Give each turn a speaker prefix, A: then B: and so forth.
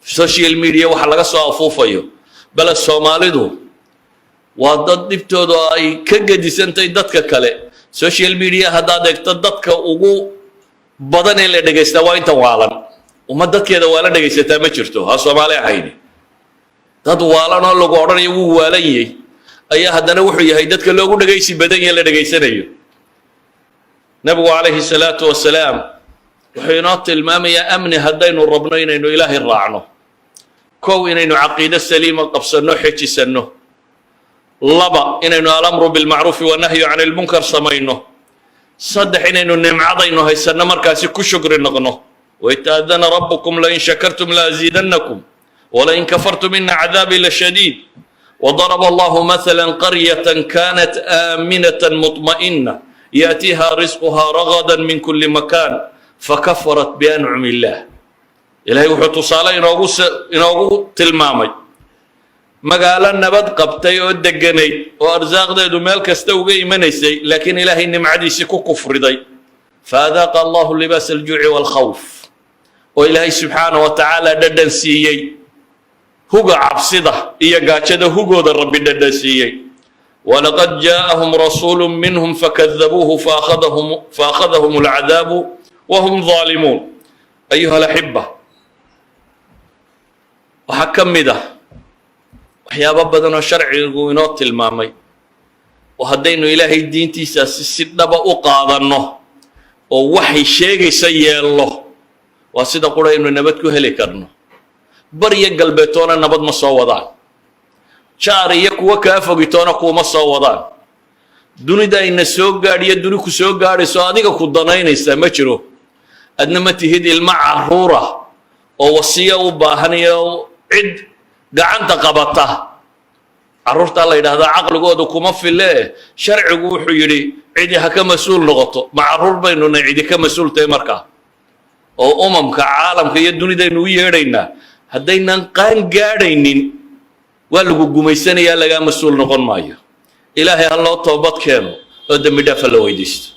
A: Social media waxa laga soo afuufayo. Bale Soomaalidu waa dad dhibtoodu ay ka gedisantahay dadka kale. Social media haddaad eegto, dadka ugu badan ee la dhegaystaa waa intan waalan. Ummad dadkeeda waa la dhegaysataa ma jirto, ha Soomaali ahayni. Dad waalan oo lagu odhanayo wuu waalan yahay ayaa haddana wuxuu yahay dadka loogu dhegaysi badan yahe la dhegaysanayo. Nabigu calayhi salaatu wasalaam wuxuu inoo tilmaamayaa amni haddaynu rabno inaynu Ilaahay raacno: kow, inaynu caqiido saliima qabsanno, xejisanno; laba, inaynu الأمر بالمعروف والنهي عن المنكر samayno; saddex, inaynu nimcadaynu haysanno markaasi ku shukri noqno. وإذ تأذن ربكم لئن شكرتم لأزيدنكم ولئن كفرتم إن عذابي لشديد. وضرب الله مثلا قرية كانت آمنة مطمئنة يأتيها رزقها رغدا من كل مكان فكفرت بأنعم الله. Ilahay wuxuu tusaale inoogu tilmaamay magaalo nabad qabtay oo deganayd oo arsaaqdeedu meel kasta uga imanaysay, laakiin Ilaahay nimcadiisii ku kufriday. فأذاقها الله لباس الجوع والخوف, oo Ilaahay subxaana wa tacaala dhadhan siiyey huga cabsida iyo gaajada hugooda Rabbi dhadhan siiyey. ولقد جاءهم رسول منهم فكذبوه فأخذهم العذاب وهم ظالمون. أيها الأحبة, waxaa ka mid ah waxyaabo badan oo sharcigu inoo tilmaamay oo haddaynu Ilaahay diintiisaasi si dhaba u qaadanno oo waxay sheegaysa yeelno, waa sida qura aynu nabad ku heli karno. Baryo galbeetoona nabad ma soo wadaan, jaar iyo kuwo kaa fogitoona kuuma soo wadaan. Dunida ayna soo gaadhiyo duni ku soo gaadhayso adiga ku danaynaysaa ma jiro. Adna ma tihid ilmo caruura oo wasiyo u baahan iyo cid gacanta qabata. Carruurtaa la yidhahdaa caqligoodu kuma file. Sharcigu wuxuu yidhi cidi ha ka mas-uul noqoto. Ma carruur baynu nay cidi ka mas-uul tahay markaa oo umamka caalamka iyo dunidaynu u yeedhaynaa? Haddaynan qaan gaadhaynin, waa lagu gumaysanayaa, lagaa mas-uul noqon maayo. Ilaahay ha loo toobad keeno oo dembi dhaafa la weydiisto.